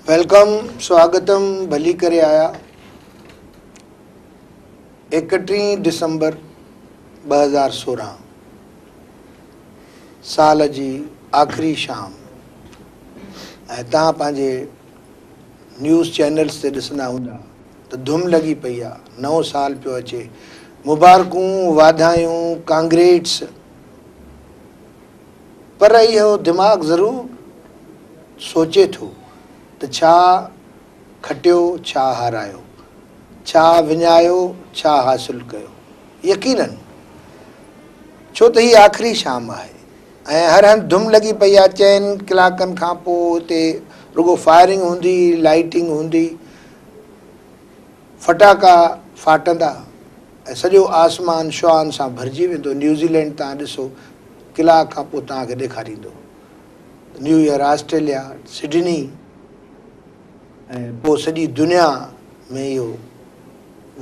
Welcome سواگتم ڀلي ڪري آيا ايڪٽيهين ڊسمبر 2016 سال جي آخري شام ۽ توهان پنهنجي نيوز چينلز تي ڏسندا هوندا ته ڌم لڳي پئي آ نئون سال پيو اچي مبارڪون واڌايون ڪانگريٽس پر اهو دماغ ضرور سوچي ٿو ته ڇا کٽيو ڇا هارايو، ڇا وڃايو ڇا حاصل ڪيو. يقينن ڇو ته هي آخري شام آهي ۽ هر هنڌ ڌم لڳي پئي آهي، چئن ڪلاڪن کان پوء هتي رڳو فائرنگ هوندي، لائيٽنگ هوندي. ڦٽاڪا ڦاٽندا ۽ سڄو آسمان شعاعن سان ڀرجي ويندو. نيوزيلينڊ توهان ڏسو ڪلاڪ کان پوء توهان کي ڏيکاريندو. نيو ايئر آسٽريليا، سڊني ۽ پوء سڄي دنيا ۾ اهو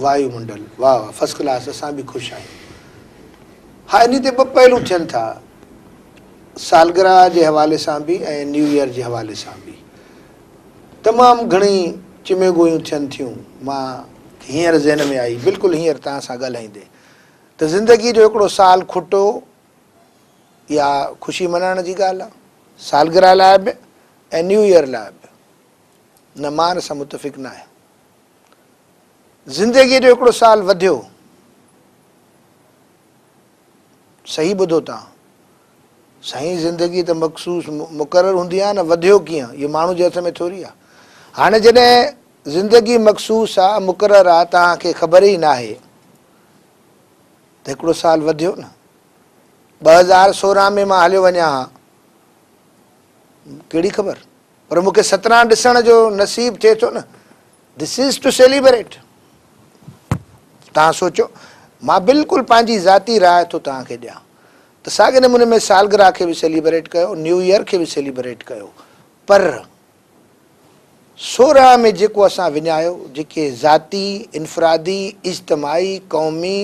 وايو منڊل. واهه واهه فرسٽ ڪلاس اسان به خوش آهيون. ها انهي تي ٻه پهلو ٿين ٿا سالگرهه جي حوالي سان به ۽ نيو ايئر جي حوالي سان به. تمام گهڻي چميگويون ٿين ٿيون. مان کي هينئر ذهن ۾ آئي، بلڪل هينئر توهان سان ڳالهائيندي، ته زندگيء جو هڪڙو سال کٽو اها خوشي ملهائڻ جي ڳالهه آ، سالگرهه لاء به ۽ نيو ايئر لاء به. نه مان ان سان متفق نه آهيان. زندگيء جو هڪڙو سال وڌيو. صحيح ٻڌو توهان. سائين زندگي ته مخصوص مقرر هوندي آهي نه وڌيو ڪيئن اهو ماڻهو جي هٿ ۾ ٿوري آهي. هاڻي جڏهن زندگي مخصوص آهي مقرر آهي توهان کي خبر ئي ناهي ته هڪڙو سال وڌيو نه. 2016 ۾ مان هليو وڃان ها ڪهڙي خبر پر مون کي 17 ڏسڻ جو نصيب ٿئي ٿو نه. This is to celebrate. توهان سوچيو، مان بلڪل پنهنجي ذاتي راء ٿو توهان کي ڏيان ته ساڳئي نموني ۾ سالگرهه کي به سيليبريٽ ڪيو، نيو ايئر کي به سيليبريٽ ڪيو پر 16 ۾ جيڪو اسان وڃايو، جيڪي ذاتي، انفرادي، اجتماعي، قومي،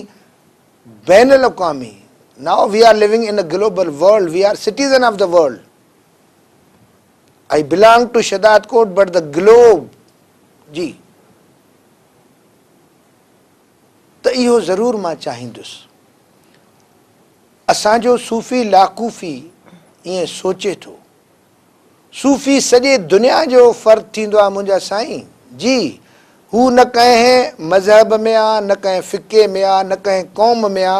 بين الاقوامي، now we are living in a global world, we are citizen of the world, I belong to Shahdadkot but the globe جي ته اهو ضرور مان چاهيندس اسان جو صوفي لاڪوفي ائين سوچي ٿو صوفي سڄي دنيا جو فرد ٿيندو آ منهنجا سائين جي هو نه ڪنهن مذهب ۾ آ نه ڪنهن فقي ۾ آ نه ڪنهن قوم ۾ آ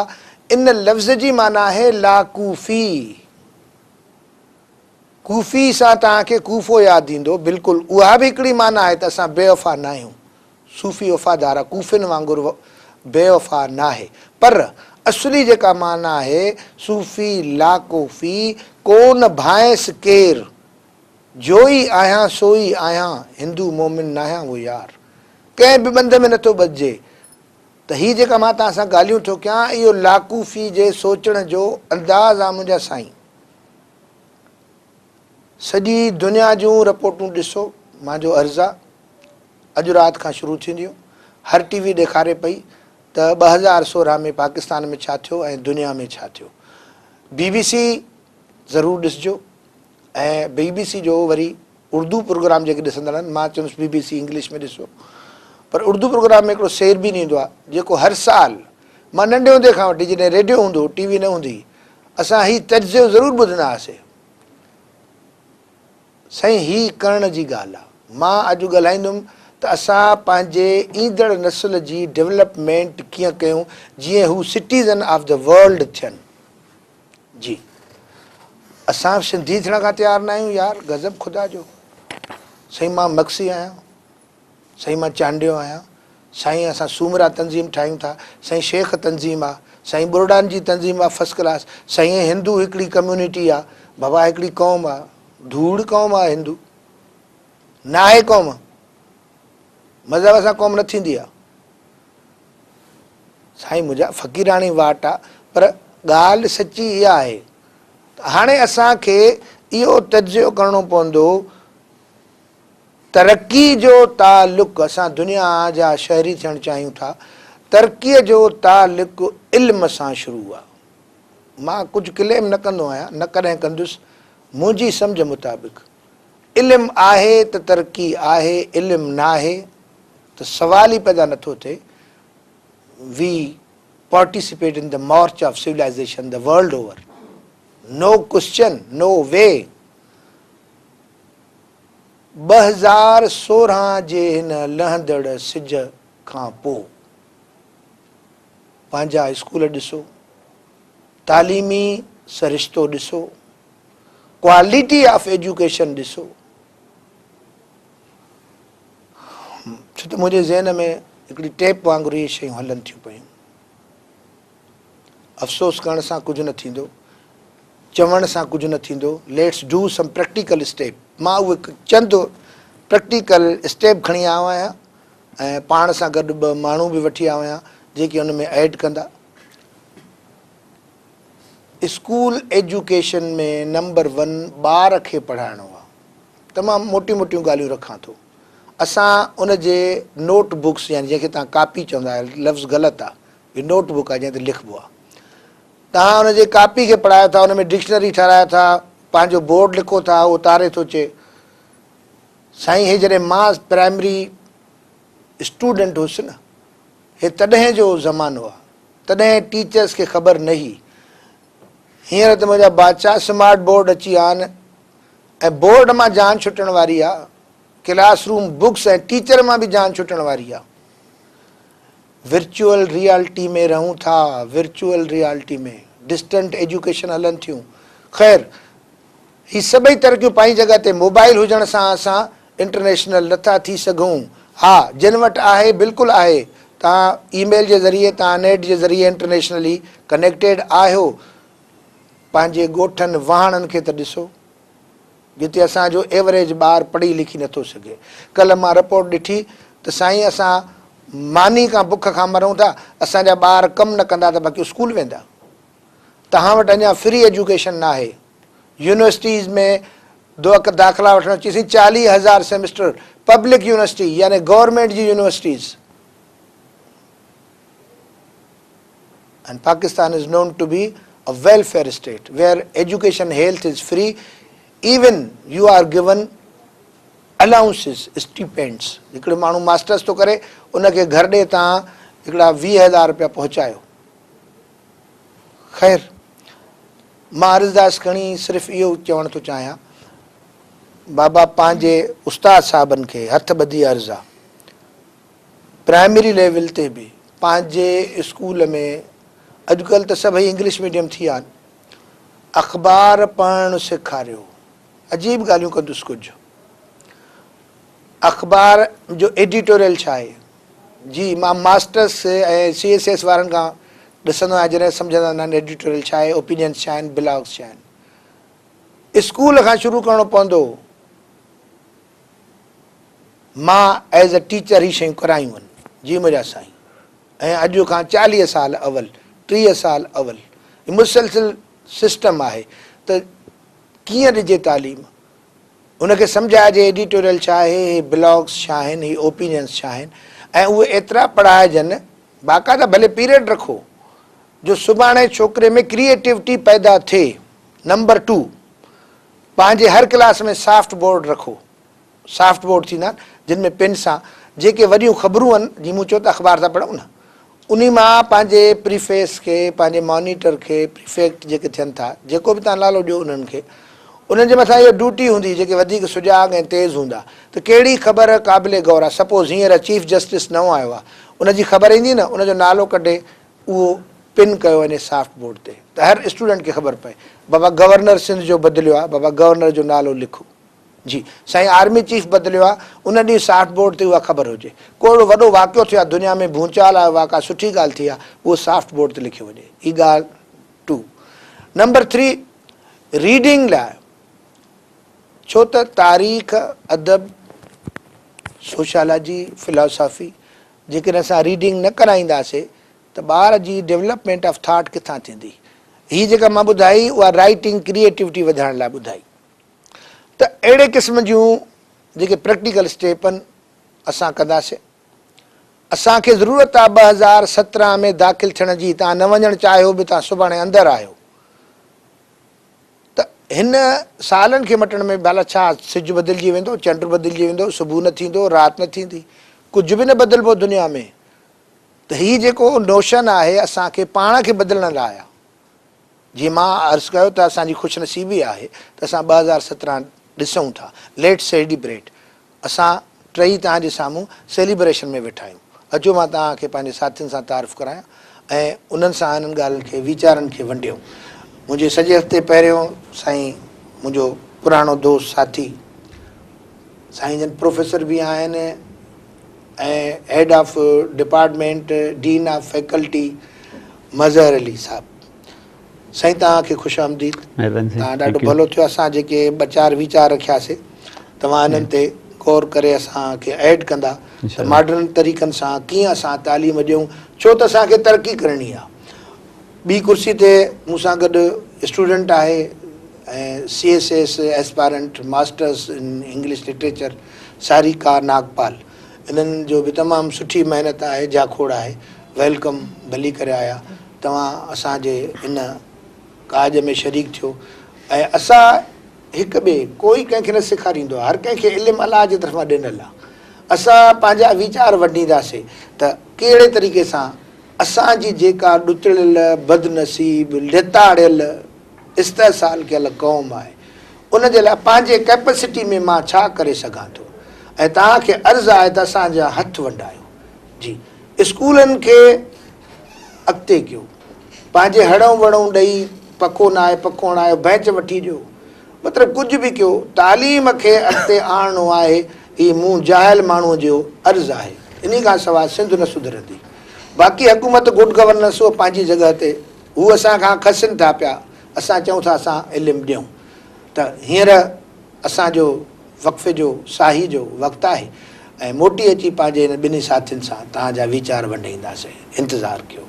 ان لفظ جي معنيٰ آهي لاڪوفي. ڪوفي سان توهان کي ڪوفو ياد ايندو، بلڪل اها به هڪڙي معنيٰ آهي ته اسان بي وفا ناهيون، صوفي وفادار آهي، ڪوفين وانگر بي وفا ناهي، پر اصلي جيڪا معنيٰ آهي صوفي لاڪوفي، ڪون ڀانئس ڪير، جوئي آهيان سوئي آهيان، هندو مومن ناهيان وو يار. ڪنهن به ٻنڌ ۾ نٿو ٻڌجي ته هي جيڪا مان توهان سان ڳالهيون ٿو ڪيان اهو لاڪوفي جي سوچڻ جو انداز آهي منهنجا سائين. سڄي دنيا جون رپورٽون ڏسو مانجو عرض آ اڄ رات کان شروع ٿينديون هر ٽي وي ڏيکاري پئي ته 2016 ۾ پاڪستان ۾ ڇا ٿيو ۽ دنيا ۾ ڇا ٿيو بي بي سي ضرور ڏسجو ۽ بي بي سي جو وري اردو پروگرام جيڪي ڏسندڙ آهن مان چوندس بي بي سي انگلش ۾ ڏسو پر اردو پروگرام ۾ هڪڙو سير به ايندو آهي جيڪو هر سال مان ننڍي هوندي کان وٺي جڏهن ريڊيو هوندو هو ٽي وي نه هوندي هئي اسان هي تجزيو ضرور ٻڌندا هئاسي. سائين هي ڪرڻ جي ڳالهه آ. مان اڄ ڳالهائيندم ته اسان پنهنجي ايندڙ نسل جي ڊولپمينٽ ڪيئن ڪيون جيئن هو سٽيزن آف the world ٿين. جي اسان سنڌي ٿيڻ کان تيار ناهيون يار غضب خدا جو. سائين مان مگسي آهيان. سائين مان چانڊيو آهيان، سائين اسان سومرا تنظيم ٺاهيون ٿا، سائين شيخ تنظيم آ، سائين ٻرڙان جي تنظيم آ فرسٽ ڪلاس، سائين هندو هڪڙي ڪميونٽي آ، بابا هڪڙي قوم آ، ڌوڙ قوم آ هندو ناهي قوم، مذهب سان قوم نه ٿيندي آ. سائين منهنجا فقيراڻي واٽ آ پر ڳالهه سچي اها آهي ته هاڻي اسان کي اهو تجزيو ڪرڻو پوندو ترقي جو تعلق، اسان دنيا جا شهري ٿيڻ چاهيون ٿا، ترقي جو تعلق علم سان شروع آ. مان ڪجهه ڪليم نه ڪندو آهيان، نه ڪڏهن ڪندس، منهنجي سمجهه مطابق علم آهي ته ترقي آهي، علم ناهي ته سوال ئي پيدا نٿو ٿئي. We participate in the march of civilization the world over. No question, no way. 2016 جي هن لهندڙ سج کان پوء پنهنجا اسڪول ڏسو، تعليمي سرشتو ڏسو، ڪوالٽي آف ايجوڪيشن ڏسو. ڇو ته منهنجي ذهن ۾ هڪڙي ٽيپ وانگر اهي شيون هلن ٿيون پيون. افسوس ڪرڻ سان ڪجهه نه ٿيندو، چوڻ سان ڪجهه نه ٿيندو، let's do some practical step. مان اهي چند پريڪٽيڪل اسٽيپ کڻي آيو آهيان ۽ پاڻ سان گڏ ٻه ماڻهو به وٺي آيو آهيان جيڪي ان ۾ ايڊ ڪندا. اسڪول ايجوڪيشن ۾ نمبر ون ٻار کي پڙهائڻو آهي. تمام موٽيون موٽيون ڳالهيون رکان ٿو. اسان ان جي نوٽ بڪس يعني جنهن کي توهان ڪاپي چوندا آهيو لفظ غلط آهي هي نوٽ بڪ آهي جنهن تي لکبو آهي. توهان ان جي ڪاپي کي پڙهايو ٿا ان ۾ ڊڪشنري ٺهرايو ٿا پنهنجو بورڊ لکو ٿا اهو تاري ٿو چئي سائين هي جڏهن مان پرائمري اسٽوڊنٽ هيس نه هي تڏهن جو زمانو آهي تڏهن ٽيچرس کي خبر نه هئي هينئر ته منهنجا بادشاهه سمارٽ بورڊ اچي ويا آهن ۽ بورڊ مان جان ڇٽڻ واري آ، ڪلاس روم، بڪس ۽ ٽيچر مان به جان ڇٽڻ واري آ. ورچوئل ريالٽي ۾ رهون ٿا، ورچوئل ريالٽي ۾ ڊسٽنٽ ايجوڪيشن هلن ٿيون. خير هي سڀئي ترقيون پنهنجي جڳهه تي، موبائل هجڻ سان اسان انٽرنيشنل نٿا ٿي سگهون. ها جن وٽ آهي بلڪل آهي، توهان اي ميل جي ذريعي، توهان نيٽ جي ذريعي انٽرنيشنلي ڪنيڪٽيڊ آهيو. پنهنجي ڳوٺن واهڻن کي ته ڏسو جتي اسان جو ايوريج ٻار پڙهي لکي نٿو سگهي. ڪلهه مان رپورٽ ڏٺي ته سائين اسان ماني کان بک کان مرون ٿا، اسان جا ٻار ڪم نه ڪندا ته باقي اسڪول ويندا. توهان وٽ اڃا فري ايجوڪيشن ناهي. يونيورسٽيز ۾ داخلا وٺڻ اچي سائين 40,000 سيمسٽر پبلڪ يونيورسٽي يعني گورنمينٽ جي universities. And Pakistan is known to be a welfare state where education health is free even you are given allowances stipends هڪڙو ماڻهو ماسٽرس ٿو ڪري ان کي گهر ڏي تان هڪڙا 20,000 روپيا پهچايو خير مان عرضداس کڻي صرف اهو چوڻ ٿو چاهيان بابا پنهنجي استاد صاحبن کي هٿ ٻڌي عرض آ پرائمري ليول تي به پنهنجي اسڪول ۾ اڄڪلهه ته سڀئي انگلش ميڊيم ٿي ويا آهن اخبار پڙهڻ سيکاريو عجيب ڳالهيون ڪندس ڪجهه اخبار جو ايڊيٽوريل ڇا آهي جي مان ماسٽرس ۽ سي ايس ايس وارن کان ڏسندو آهيان جڏهن سمجهندا نه آهن ايڊيٽوريل ڇا آهي اوپينينس ڇا آهن بلاگس ڇا آهن اسڪول کان شروع ڪرڻو پوندو مان ايز اي ٽيچر هي شيون ڪرايون آهن جي منهنجا سائين ۽ اڄ کان 40 سال اول 30 سال اول هي مسلسل سسٽم آهي ته ڪيئن ڏجي تعليم ان کي سمجهائجي ايڊيٽوريل ڇا آهي هي بلاگس ڇا آهن هي اوپينينس ڇا آهن ۽ اهي ايترا پڙهائجن باقاعده ڀلي پيريڊ رکو جو سڀاڻي ڇوڪري ۾ ڪريئيٽوٽي پيدا ٿئي نمبر ٽو پنهنجي هر ڪلاس ۾ سافٽ بورڊ رکو. سافٽ بورڊ ٿيندا آهن جن ۾ پين سان جيڪي وڏيون خبرون آهن جي مون چيو ته اخبار ٿا پڙهون نه انهي مان پنهنجي پريفيس کي پنهنجي مانيٽر کي پريفيڪٽ جيڪي ٿين ٿا جيڪو به توهان نالو ڏيو انهن کي انهن جي مٿان اها ڊيوٽي هوندي جيڪي وڌيڪ سجاڳ ۽ تيز هوندا ته ڪهڙي خبر قابل غور آهي سپوز هينئر چيف جسٽس نئون آيو آهي ان جي خبر ايندي نه ان جو نالو ڪڍي اهو پن ڪيو وڃي سافٽ بورڊ تي ته هر اسٽوڊنٽ کي خبر پئي بابا گورنر سنڌ جو بدليو آهي بابا گورنر جو نالو لکو جي سائين آرمي چيف بدليو آهي ان ڏينهن سافٽ بورڊ تي اها خبر هجي ڪو اهڙو وڏو واقعو ٿيو آهي دنيا ۾ ڀونچال آيو آهي ڪا سٺي ڳالهه ٿي آهي اهو سافٽ بورڊ تي لکيو وڃي هي ڳالهه ٽو نمبر ٿري ريڊنگ لاء ڇو ته تاريخ ادب سوشالاجي فلاسافي جيڪڏهن اسان ريڊنگ نه ڪرائينداسي ته ٻار جي ڊولپمينٽ آف ٿاٽ ڪٿان ٿيندي؟ هي جيڪا مان ٻڌائي اها رائيٽنگ ڪريئيٽوٽي وڌائڻ لاء ٻڌائي ته اهڙي قسم جون جيڪي پريڪٽيڪل اسٽيپ آهن اسان ڪنداسين. اسان کي ضرورت آهي 2017 ۾ داخل ٿيڻ جي، توهان نه وڃڻ چاهيو به توهان سڀاڻي اندر آهيو ته هن سالن کي مٽڻ ۾ ڀلا ڇا سج بدلجي ويندو، چنڊ بدلجي ويندو، صبح نه ٿيندو، رات نه ٿيندي، ڪجهه به نه بدلبو دنيا ۾. ته هي جيڪو نوشن آهي اسان کي پاڻ کي بدلڻ لاء آهي. جيئن مان عرض ڪيو ته اسان جي خوش نصيبي آهي ته اسان 2017 ڏسون ٿا. ليٽس سيليبريٽ. اسان ٽئي توهان جي سامهون سيليبريشن ۾ ويٺا آهيون. اچو مان توهان کي پنهنجي ساٿين سان تعارف ڪرايان ۽ انهن سان انهن ڳالهين کي ويچارن کي ونڊيون. منهنجي سڄي هٿ تي پهريون سائين منهنجو پراڻو دوست ساٿي سائين جن پروفيسر به آهن ۽ head of department dean of faculty Mazhar Ali صاحب. سائين توهان کي خوش آمديد. مهرباني سائين. توهان ڏاڍو thank you. ڀلو ٿيو اسان جيڪي ٻه چار ويچار رکياسي توهان انهن تي غور ڪري اسان کي ايڊ ڪندا ته انشاءالله. ماڊرن طريقن سان ڪيئن اسان تعليم ڏيون ڇو ته اسان کي ترقي ڪرڻي آ. ٻي ڪرسي تي مون سان گڏ اسٽوڊنٽ آهي ۽ C S S aspirant masters in English literature Sarika Nagpal انهن جو به تمام سٺي محنت آهي جاکوڙ آهي welcome ڀلي ڪري آيا. توهان اسان جي ان ڪاڄ ۾ شريڪ ٿيو ۽ اسان هڪ ٻئي ڪوئي ڪنهن کي نه سيکاريندو آهي هر ڪنهن کي علم الله جي طرفان ڏنل آهي اسان پنهنجا ويچار ونڊينداسي ته ڪهڙي طريقي سان اسان جي جيڪا ڏتڙيل بدنصيب لتاڙيل استحصال ڪيل قوم آهي ان جي لاء پنهنجي ڪيپسٽي ۾ مان ڇا ڪري سگهان ٿو ۽ توهان کي عرض آهي ته اسان جا هٿ ونڊايو جي اسڪولن کي اڳتي ڪيو. پنهنجي هڙئون وڙئون ڏئي پکو ناهي پکو هڻايو بئنچ وٺي ڏيو. مطلب ڪجهه به ڪيو تعليم کي اڳتي آڻڻو آهي هي مون جاهل ماڻهوء جو عرض آهي. انهي کان سواء سنڌ نه سڌرندي. باقي حڪومت گڊ گورننس اهو پنهنجي جڳهه تي هو اسان کان کسن ٿا پيا اسان چئون ٿا اسان علم ڏيون ته هينئر اسان جو وقفي جو ساهي جو وقت آهي ۽ موٽي اچي پنهنجي هن ٻنهي ساٿين سان توهان جا ويچار ونڊينداسين. انتظار ڪيو.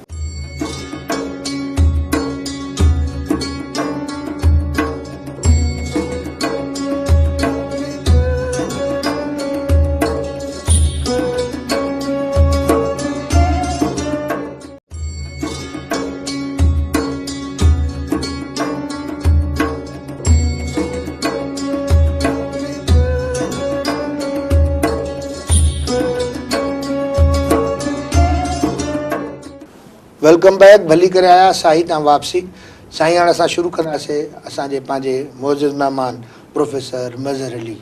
Welcome back ڀلي ڪري آيا ساهي تان واپسي سائين هاڻ اسان شروع ڪنداسي اسان جي پنهنجي معزز مهمان پروفيسر مظهر علي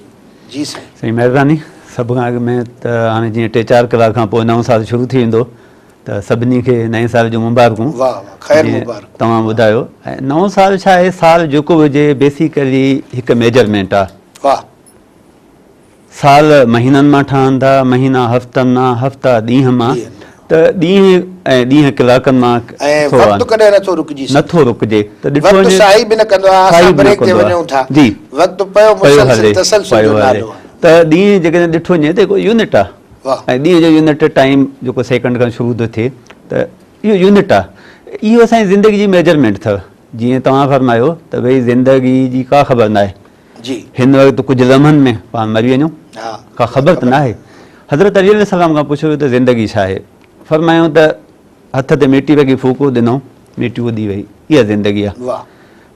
جي سائين. سائين مهرباني سڀ کان اڳ ۾ ته هاڻي جيئن ٽي چار ڪلاڪ کان پوء نئون سال شروع ٿي ويندو ته سڀني کي نئين سال جون مبارڪون. واه واه خير مبارڪون. توهان ٻڌايو ۽ نئون سال ڇا آهي سال جيڪو به هجي بيسيڪلي هڪ ميجرمينٽ آ. واه. سال مهينن مان ٺهن ٿا مهينا هفتن مان هفتا ڏينهن مان ته ڏينهن ۽ ڏينهن ڪلاڪن مان ۽ وقت ڪڏهن نٿو رڪجي سگهي. نٿو رڪجي ته ڏٺو وقت ساهي به نه ڪندو آ اسان بريڪ تي وڃون ٿا جي وقت پيو مسلسل تسلسل جو نالو آ. ته ڏينهن جيڪڏهن ڏٺو وڃي ته هڪ يونٽ آ. ۽ ڏينهن جو يونٽ ٽائيم جيڪو سيڪنڊ کان شروع ٿو ٿئي ته اهو يونٽ آ اهو اسان جي زندگي جي ميجرمينٽ اٿو جيئن توهان فرمايو ته ڀئي زندگي جي ڪا خبر ناهي جي هن وقت ڪجهه لمحن ۾ پاڻ مري وڃون ڪا خبر ته ناهي حضرت علي عليه السلام کان پڇيو ويو ته زندگي ڇا آهي فرمايو ته هٿ تي مٽي رکي ڦوڪو ڏنو مٽي اڏي وئي اها زندگي آ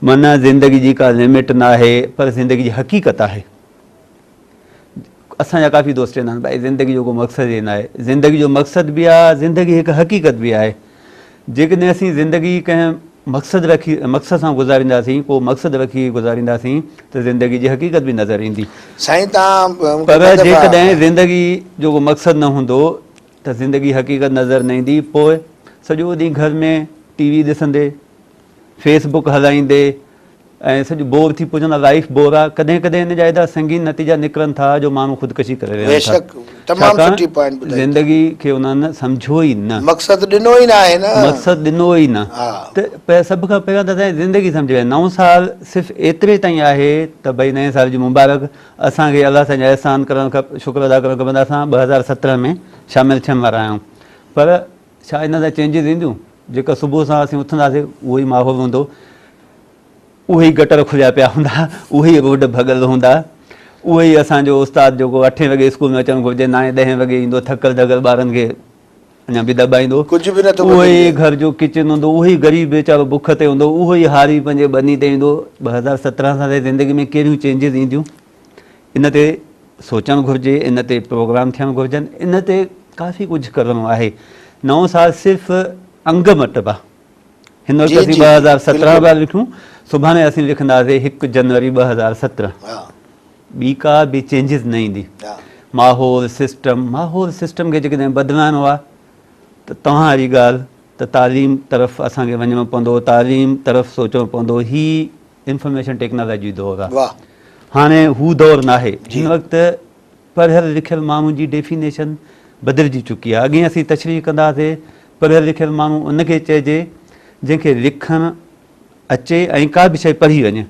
معنيٰ زندگي جي ڪا لمٽ ناهي پر زندگي جي حقيقت آهي اسان جا ڪافي دوست چوندا آهن ڀائي زندگي جو ڪو مقصد ئي ناهي زندگي جو مقصد به آهي زندگي هڪ حقيقت به آهي جيڪڏهن اسين زندگي ڪنهن مقصد رکي مقصد سان گذارينداسين ڪو مقصد رکي گذارينداسين ته زندگي جي حقيقت به نظر ايندي سائين تان پر جيڪڏهن زندگي جو ڪو مقصد نه هوندو ته زندگي حقيقت نظر نه ايندي پوء سڄو ڏينهن گهر ۾ ٽي وي ڏسندي فيس بڪ هلائيندي ۽ سڄو بور ٿي پوء چوندا لائيف بور آ ڪڏهن ڪڏهن ان جا ايڏا سنگين نتيجا نڪرن ٿا جو ماڻهو خودڪشي ڪري ويهن ٿا بيشڪ تمام ڇاڪاڻ سٺي پوائنٽ ٻڌائي اٿو. زندگي کي انهن سمجهيو ئي نه. مقصد ڏنو ئي نه آهي نه. مقصد ڏنو ئي نه ها. ته سڀ کان پهريان ته اسان جي زندگي سمجهي وڃي نئون سال صرف ايتري تائين آهي ته ڀئي نئين سال جي مبارڪ اسان کي الله سائين جا احسان ڪرڻ کپ شڪر ادا ڪرڻ کپن ته اسان 2017 ۾ شامل ٿيڻ وارا آهيون پر ڇا ان سان چينجز اينديون جيڪا صبح سان اسين اٿنداسين اهو ئي ماحول هوندو اهي ئي گٽر کليا پيا هوندا، اهي ئي روڊ ڀڳل هوندا، اهو ئي اسان جو استاد جيڪو اٺين وڳي اسڪول ۾ اچڻ گهرجي نائين ڏهين وڳي ايندو ٿڪل ڌڪل ٻارن کي اڃا به دٻائيندو. ڪجهه به نٿو اهو ئي بدلجي. گهر جو ڪچن هوندو، اهو ئي غريب ويچارو بک تي هوندو، اهو ئي هاري پنهنجي ٻني تي ايندو. 2017 سان زندگي ۾ ڪهڙيون چينجز اينديون ان تي سوچڻ گهرجي، ان تي پروگرام ٿيڻ گهرجن، ان تي ڪافي ڪجهه ڪرڻو آهي. نئون سال صرف انگ مٽبا. هن وقت جي اسين جي 2017 بلڪل. پيا لکون، سڀاڻي اسين لکنداسين هڪ جنوري 2017. ها. ٻي ڪا به چينجز نه ايندي. ها. ماحول، سسٽم، ماحول سسٽم کي جيڪڏهن بدلائڻو آهي ته توهان واري ڳالهه ته تعليم طرف اسان کي وڃڻو پوندو، تعليم طرف سوچڻو پوندو. هي انفارميشن ٽيڪنالاجي جو دور آهي. واهه. هاڻي هو دور ناهي. جي. هن وقت پڙهيل لکيل ماڻهو جي ڊيفينيشن بدلجي چڪي آهي. اڳي اسين تشريح ڪندا هئاسين پڙهيل لکيل ماڻهو ان کي چئجي جنهن کي لکڻ اچي ۽ ڪا به شيء پڙهي وڃي.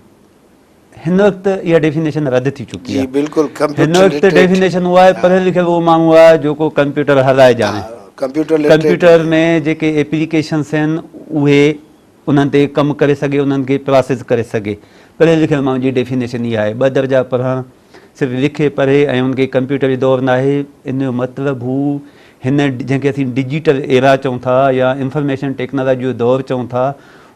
هن وقت اها ڊيفينيشن رد ٿي چڪي جي آهي. بلڪل هن ڪمپيوٽر وقت لٽريٽ ڊيفينيشن اها آهي ها پڙهيل لکيل اهو ماڻهو آهي جيڪو ڪمپيوٽر هلائي ڄاڻي. ڪمپيوٽر لٽريٽ ڪمپيوٽر ۾ جيڪي ايپليڪيشنس آهن اهي انهن تي ڪم ڪري سگهي انهن کي پراسيس ڪري سگهي. پڙهيل لکيل ماڻهو جي ڊيفينيشن اها آهي. ٻه درجا پڙهڻ صرف لکي پڙهي ۽ ان کي ڪمپيوٽر جو دور ناهي ان جو مطلب هو هن جنهن کي اسين ڊجيٽل ايرا چئون ٿا يا انفارميشن ٽيڪنالاجي جو دور چئون ٿا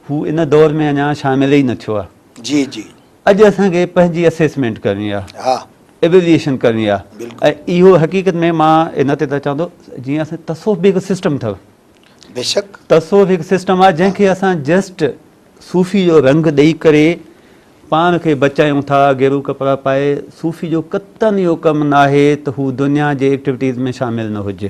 هو ان دور ۾ اڃا شامل ئي نه ٿيو آهي. جي جي. اڄ اسان کي پنهنجي اسيسمينٽ ڪرڻي آهي. ها. ايويليئيشن ڪرڻي آهي. بلڪل. ۽ اهو حقيقت ۾ مان ان تي ته چوان ٿو جيئن اسان تصوف به هڪ سسٽم اٿو. بيشڪ. تصوف هڪ سسٽم آهي جنهن کي اسان جسٽ صوفي جو رنگ ڏئي ڪري پاڻ کي بچايون ٿا، گيرو ڪپڙا پائي، صوفي جو قطعاً اهو ڪم ناهي ته هو دنيا جي ايڪٽيوٽيز ۾ شامل نه هجي،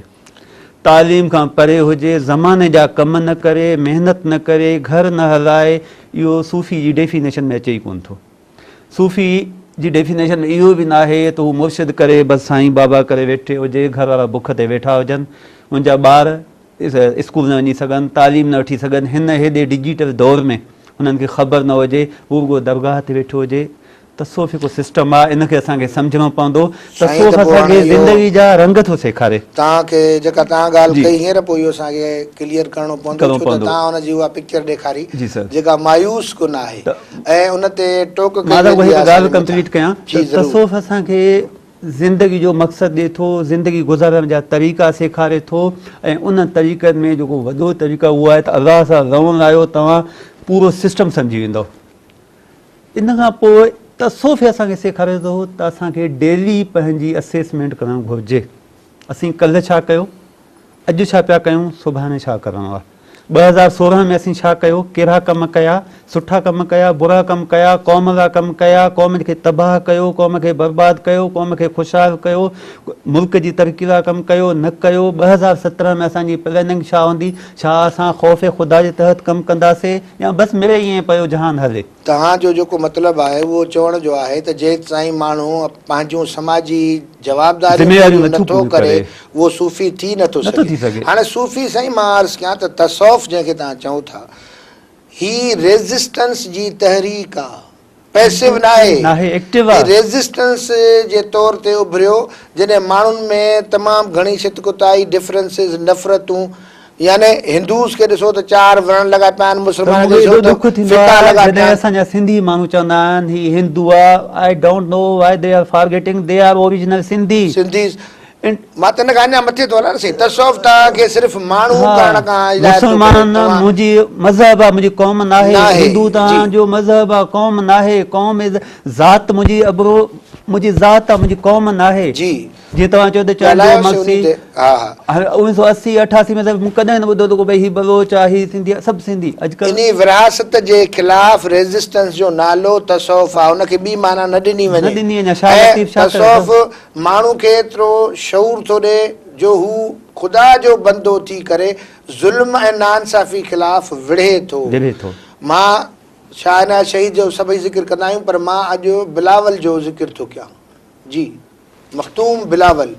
تعليم کان پري هجي، زماني جا ڪم نه ڪري، محنت نه ڪري، گهر نه هلائي، اهو صوفي جي ڊيفينيشن ۾ اچي ئي ڪونه ٿو. صوفي جي ڊيفينيشن ۾ اهو به ناهي ته هو مرشد ڪري بس سائين بابا ڪري ويٺي هجي، گهر وارا بک تي ويٺا هجن، ان جا ٻار اسڪول نه وڃي سگهن، تعليم نه وٺي سگهن، هن هيڏي ڊجيٽل دور ۾ هنن کي خبر نه هجي، هو رڳو درگاهه تي ويٺو هجي. تصوف هڪ سسٽم آهي، ان کي اسان کي سمجهڻو پوندو. سائين تصوف ته پوء اسان هاڻي کي اهو زندگي جا رنگ ٿو سيکاري. توهان کي جيڪا توهان ڳالهه جي ڪئي هينئر پوء اهو اسان کي ڪليئر ڪرڻو پوندو ڪرڻو ڇو ته پوندو. توهان ان جي اها پڪچر ڏيکاري جي سر. جيڪا مايوس ڪن آهي ته ۽ ان تي ٽوڪ ڪئي مان ته ويندي هڪ آهي اسان ڳالهه جي مٿان. ڪمپليٽ ڪيان جي ته ضرور. تصوف اسان کي زندگي جو مقصد ڏئي ٿو، زندگي گذارڻ جا طريقا سيکاري ٿو ۽ انهن طريقن ۾ جيڪو وڏو طريقو اهو آهي ته الله سان رهڻ لايو توهان پورو سسٽم سمجهي ويندؤ. ان کان پوء تصوف اسان کي سيکاري ٿو ته اسان کي ڊيلي پنهنجي اسيسمينٽ ڪرڻ گهرجي. اسين ڪلهه ڇا ڪيو؟ اڄ ڇا پيا ڪيون، سڀاڻي ڇا ڪرڻو آهي. 2016 ۾ اسين ڇا ڪيو، ڪهڙا ڪم ڪيا، سٺا ڪم ڪيا، برا ڪم ڪيا، قوم لا ڪم ڪيا، قوم کي تباهه ڪيو، قوم کي برباد ڪيو، قوم کي خوشحال ڪيو، ملڪ جي ترقي لا ڪم ڪيو، نه ڪيو، 2017 ۾ اسان جي پلاننگ ڇا هوندي، ڇا اسان خوف خدا جي تحت ڪم ڪنداسي يا بس مڙئي ائين پيو جهان هلي. توهان جو جيڪو مطلب آهي اهو چوڻ جو آهي ته جيستائين ماڻهو پنهنجون سماجي جوابداريون ذميواريون پوريون نٿيون نٿو پوريون ڪري ڪري. اهو صوفي ٿي نٿو نٿو ٿي سگهي. سگهي. هاڻي صوفي سائين مان عرض ڪيان ته تصوف جنهن کي توهان چئو ٿا هي ريزسٽنس جي تحريڪ آ پيسو ناهي. ناهي ايڪٽو آ. هي ريزسٽنس جي طور تي اڀريو جڏهن ماڻهن ۾ تمام گهڻي ڇتڪتائي، ڊفرنسز، نفرتون يعني هندوز کي ڏسو ته چار ورڻ لڳا پيا آهن، ته مسلمانن مونکي کي ڏسو ايڏو ته ڏک ٿيندو ڦڪا آهي لڳا پيا جڏهن آهن. اسان جا سنڌي ماڻهو چوندا آهن هي هندو آ I don't know why they are forgetting they are original Sindhi. Sindhis مان ته ان کان اڃا مٿي ٿو هلان نه سائين تصوف توهان کي صرف ماڻهو ها ڪرڻ کان هدايت ٿو ڪري مسلمان توهان منهنجي مذهب آ منهنجي قوم ناهي ناهي هندو جي توهان جو مذهب آ قوم ناهي قوم از ذات منهنجي ابرو منهنجي ذات آ منهنجي قوم ناهي جي جيئن توهان چيو ته چانڊيو ڳالهايوسين انهي مگسي تي ها ها. هاڻي 1980 88 ۾ ته مون ڪڏهن نه ٻڌو ته ڪو ڀئي هي بلوچ آ هي سنڌي آ سڀ سنڌي اڄڪلهه انهي ورهاست جي خلاف ريزسٽنس جو نالو تصوف آ ان کي ٻي معنيٰ نه ڏني نه وڃي ڏني وڃي شاهه ۽ لطيف ڇا ڪري ٿو. تصوف ماڻهو کي ايترو شعور ٿو ڏي جو هو خدا جو بندو ٿي ڪري ظلم ۽ ناانصافي خلاف وڙهي ٿو. وڙهي ٿو. مان شاهه عنايت شهيد جو سڀئي ذڪر ڪندا آهيون پر مان اڄ بلاول جو ذڪر ٿو ڪيان جي مخدوم بلاول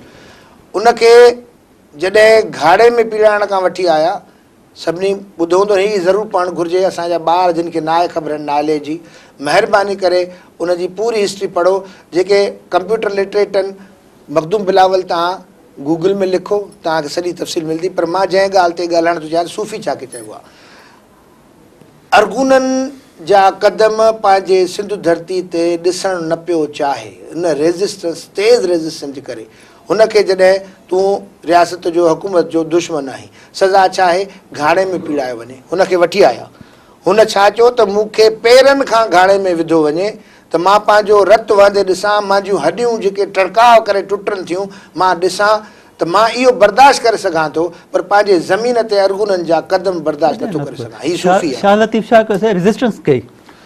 ان کي جڏهن گهاڙي ۾ پيڙائڻ کان وٺي آيا سڀني ٻڌو هوندو هي ضرور پڙهڻ گهرجي اسان جا ٻار جن کي ناهي خبر هن نالي جي مهرباني ڪري ان جي پوري هسٽري پڙهو جيڪي ڪمپيوٽر لٽريٽ آهن مخدوم بلاول تان گوگل ۾ لکو توهان کي سڄي تفصيل ملندي پر مان جنهن ڳالهه تي ڳالهائڻ ٿو چاهيان صوفي ڇا کي چئبو آهي ارغونن جا قدم پنهنجي سنڌ ڌرتي تي ڏسڻ نه پيو چاهي ان ريزسٽنس تيز ريزسٽنس جي ڪري. هن کي جڏهن تون رياست جو حڪومت جو دشمن آهين. سزا ڇا آهي؟ گهاڙي ۾ پيڙايو وڃي. هن کي وٺي آيا. هن ڇا چيو ته مون کي پيرن کان گهاڙي ۾ وڌو وڃي ته مان پنهنجو رت وهندي ڏسان، مانجيون هڏيون جيڪي ٽڙڪاء ڪري ٽٽن ٿيون، مان ڏسان ته مان اهو برداشت ڪري سگهان ٿو، پر پنهنجي زمين تي ارغونن جا قدم برداشت نٿو ڪري سگهان. هي صوفي آهي. شاهه لطيف ڇا ڪيو سائين ريزسٽنس ڪئي.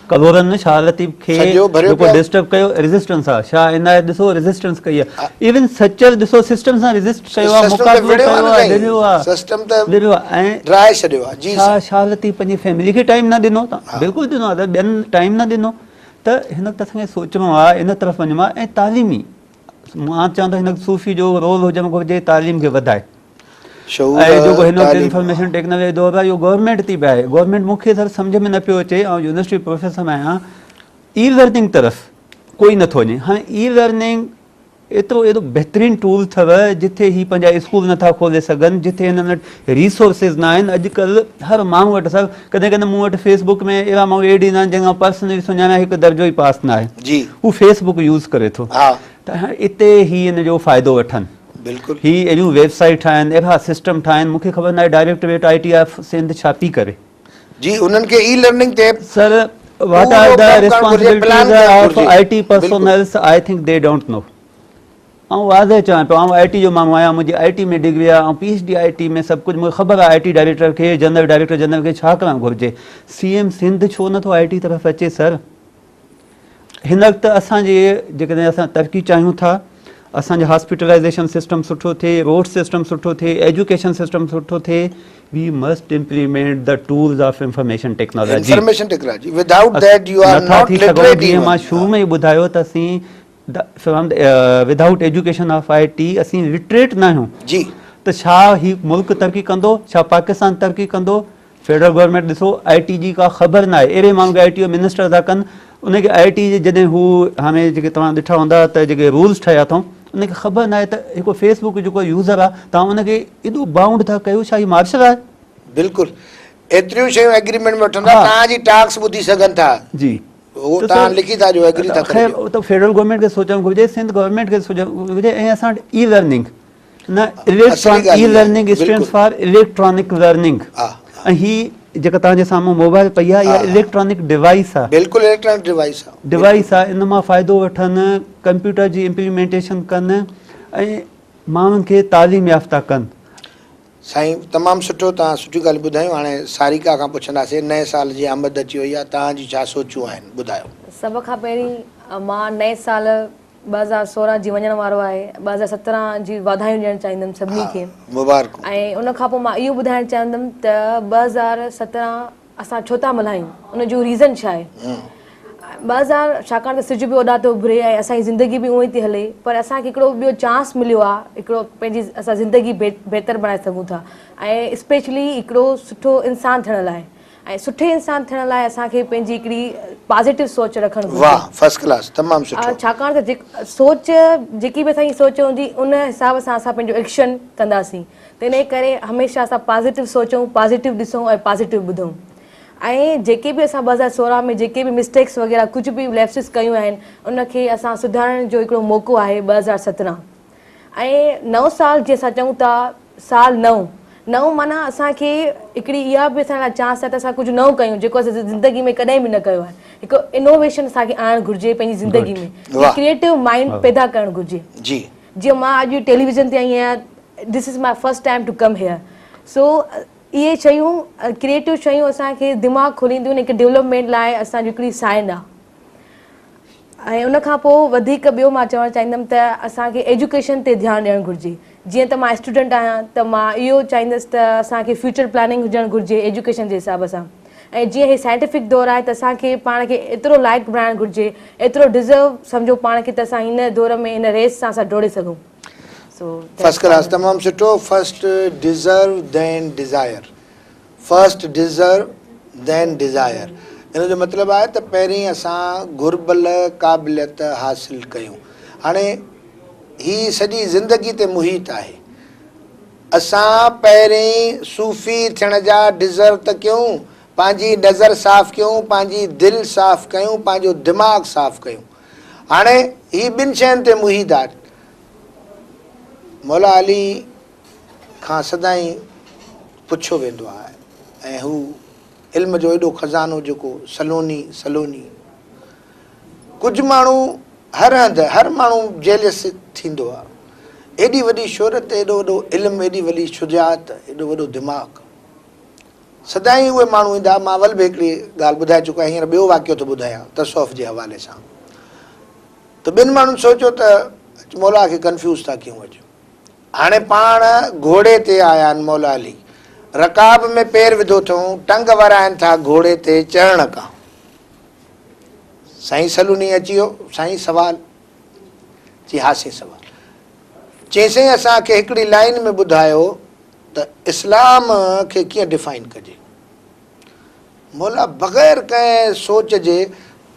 ڪلهوڙن شاهه لطيف کي سڄو ڀريو جيڪو پيو. ڊسٽرب ڪيو ريزسٽنس آ. شاهه عنايت ڏسو ريزسٽنس ڪئي آ. ايون سچل ڏسو سسٽم سان ريزسٽ ڪيو آ، سسٽم ته مقابلو وڙهيو آ ڪيو نه آ، سائين. ڊريو آ. سسٽم ته ڊريو آ ۽ ڊاهي ڇڏيو آ. جي شاهه سائين. شاهه لطيف پنهنجي فيملي کي ٽائيم نه ڏنو ته بلڪل ڏنو آ ته ٻين ٽائيم نه ڏنو ته هن وقت اسان کي سوچڻو آ ان طرف وڃڻو آ ۽ تعليمي مان چوان ٿو هن وقت صوفي جو رول هجڻ گهرجي تعليم کي وڌائي شعور ۽ جيڪو هن وقت تعليم انفارميشن ٽيڪنالاجي جو دور آهي اهو گورنمينٽ تي به آهي گورنمينٽ مون کي سر سمجهه ۾ نه پيو اچي آئون يونيورسٽي پروفيسر آهيان اي لرننگ طرف ڪوئي نٿو وڃي هاڻي اي لرننگ ايترو ايڏو بهترين ٽول اٿو جتي هي پنهنجا اسڪول نٿا کولي سگهن جتي هنن وٽ ريسورسز نه آهن اڄڪلهه هر ماڻهو وٽ سر ڪڏهن ڪڏهن مون وٽ فيس بڪ ۾ اهڙا ماڻهو ايڊ ايندا آهن جنهن کان پرسنلي سڃاڻان هڪ درجو ئي پاس نه آهي جي هو فيس بڪ يوز ڪري ٿو ها ته هاڻي اتي هي ان جو فائدو وٺن بلڪل هي اهڙيون ويب سائيٽ ٺاهن اهڙا سسٽم ٺاهن مون کي خبر ناهي directorate I T of Sindh ڇا پي ڪري. جي انهن کي اي لرننگ تي سر what پورو آر the ڪم ڪرڻ گهرجي پلان ريسپانسبلٽيز ڪرڻ آف گهرجي آء ٽي بلڪل. Personnels I think the don't know. آئون واضح چوان پيو آئون آء ٽي جو ماڻهو آهيان منهنجي آء ٽي ۾ ڊگري آهي آئون پي ايڇ ڊي I ٽي ۾ سڀ ڪجهه مونکي خبر آهي آء ٽي ڊائريڪٽر کي جنرل ڊائريڪٽر جنرل کي ڇا ڪرڻ گهرجي سي ايم سنڌ ڇو نٿو آء ٽي طرف اچي سر هن وقت اسان جي جيڪڏهن اسان ترقي چاهيون ٿا اسان جو هاسپيٽلائزيشن سسٽم سٺو ٿئي روڊ سسٽم سٺو ٿئي ايجوڪيشن سسٽم سٺو ٿئي we must implement the tools of information technology information technology without that you are نٿا not ٿي سگهون لٽريٽ جيئن مان شروع ۾ ئي ٻڌايو ته اسين from without education of I T اسين لٽريٽ ناهيون جي ته ڇا هي ملڪ ترقي ڪندو ڇا پاڪستان ترقي ڪندو فيڊرل گورنمينٽ ڏسو آء ٽي جي ڪا خبر ناهي اهڙي ماڻهو کي آء ٽي جو منسٽر ٿا ڪن ان کي آء ٽي جي جڏهن هو هاڻي جيڪي توهان ڏٺا هوندا ته جيڪي رولز ٺاهيا اٿئون ان کي خبر ناهي ته هڪ فيس بڪ جيڪو يوزر آهي توهان ان کي ايڏو بائونڊ ٿا ڪيو ڇا هي مارشل آهي بلڪل ايتريون شيون ايگريمينٽ ۾ وٺندا توهان جي ٽاڪس ٻڌي سگهن ٿا جي هو توهان لکي ٿا ڏيو ايگري ٿا ڪري خير ته فيڊرل گورنمينٽ کي سوچڻ گهرجي سنڌ گورنمينٽ کي سوچڻ گهرجي ۽ اسان وٽ اي لرننگ نه electronic e learning stands for electronic learning ۽ هي جيڪا توهان جي سامهون موبائل پئي آهي اها اليڪٽرانڪ ڊوائيس آهي بلڪل اليڪٽرانڪ ڊوائيس آهي ڊوائيس آهي ان مان فائدو وٺن ڪمپيوٽر جي امپليمينٽيشن ڪن ۽ ماڻهن کي تعليم يافته ڪن. سائين تمام سٺو توهان سٺيون ڳالهيون ٻڌايون هاڻي ساريڪا کان پڇنداسين نئين سال جي آمد اچي وئي آهي توهان جي ڇا سوچون آهن ٻڌايو. سڀ کان پهرين مان نئين سال 2016 جي وڃڻ وارو آهي 2017 جي واڌايون ڏيڻ چاهيندم سڀني کي مبارڪون. ۽ ان کان پوء مان اهو ٻڌائڻ چاهيندم ته 2017 اسان ڇو ٿا ملهايون ان جو ريزن ڇا آهي 2000 ڇاڪاڻ ته سج به اوڏانهن ٿو اڀري ۽ اسان جي زندگي به اونئي ٿي هلي پر اسان کي هڪڙو ٻيو چانس مليو آهي هڪڙو پنهنجي اسان زندگي بهتر بڻائي سگهون ٿا ۽ اسپيشلي هڪڙو سٺو انسان ٿيڻ لاء ۽ سٺي انسان ٿيڻ لاء اسان کي پنهنجي هڪڙي پازيٽو سوچ رکڻ گهرجي. واھ فرسٽ ڪلاس تمام سٺو. ڇاڪاڻ ته سوچ جيڪي به اسان جي سوچ هوندي ان حساب سان اسان پنهنجو ايڪشن ڪنداسين تنهن ڪري هميشه اسان پازيٽو سوچون، پازيٽو ڏسون ۽ پازيٽو ٻڌون ۽ جيڪي به اسان 2016 ۾ جيڪي به مسٽيڪس وغيره ڪجهه به ليپسز ڪيون آهن ان کي اسان سڌارڻ جو هڪڙو موقعو آهي 2017 ۽ نئون سال جيئن اسان چئون ٿا سال نئون نئون معنيٰ اسان کي هڪڙي اها به اسان لاء چانس آهي ته اسان ڪجهه نئون ڪيون جيڪو اسان زندگي ۾ ڪڏهن به نه ڪيو آهي هڪ انوويشن اسان کي آڻڻ گهرجي پنهنجي زندگي ۾ ڪريئيٽو مائنڊ پيدا ڪرڻ گهرجي جي جيئن مان اڄ ٽيليويزن تي آئي آهيان this is my first time to come here so اهي شيون ڪريئيٽو شيون اسان کي دماغ کولينديون آهن هڪ ڊولپمينٽ لاء اسان جو هڪڙي سائن آهي ۽ ان کان پوء وڌيڪ ٻيو مان چوڻ چاهيندم ته اسان کي ايجوڪيشن تي ڌيان ڏيڻ گهرجي جيئن ته مان اسٽوڊنٽ آهيان ته مان اهو چاهيندس ته اسان کي فيوچر پلاننگ هجڻ گهرجي ايجوڪيشن جي حساب سان ۽ جيئن هي سائنٽيفڪ دور آهي ته اسان کي پاڻ کي ايترو لائق بڻائڻ گهرجي ايترو ڊزرو سمجهو پاڻ کي ته اسان هن دور ۾ هن ريس سان اسان ڊوڙي سگهون فرسٽ ڪلاس تمام سٺو first deserve then desire first deserve then desire ان جو مطلب آهي ته پهرين اسان گهربل قابليت حاصل ڪيون هاڻي هي سڄي زندگي تي محيط آهي اسان پهرين صوفي ٿيڻ جا ڊزرو ته ڪيون پنهنجي نظر صاف ڪيون پنهنجي دل صاف ڪيون پنهنجو دماغ صاف ڪيون هاڻي هي ٻن شين تي محيط آهي. مولا علي کان سدائين پڇيو ويندو آهي ۽ هو علم جو ايڏو خزانو جيڪو سلوني سلوني ڪجهه ماڻهو هر هنڌ هر ماڻهو جيلس ٿيندو آهي ايڏي وڏي شهرت ايڏو وڏو علم ايڏي وڏي شجاعت ايڏو وڏو دماغ سدائين اهي ماڻهو ايندا مان اول به هڪڙي ڳالهه ٻڌائي چڪو آهيان هينئر ٻيو واقعو ٿو ٻڌايان تصوف جي حوالي سان ته ٻن ماڻهن سوچيو ته اچ مولا کي ڪنفيوز ٿا ڪيون اڄ هاڻي پاڻ گهوڙي تي آيا آهن مولا علي رڪاب ۾ پير وڌو اٿئون ٽنگ ورائن ٿا گهوڙي تي چڙهڻ کان سائين سلوني اچي ويو سائين سوال چي ها سائين سوال چي سائين اسان کي هڪڙي لائن ۾ ٻڌايو ته اسلام کي ڪيئن ڊفائن ڪجي مولا بغير ڪنهن سوچ جي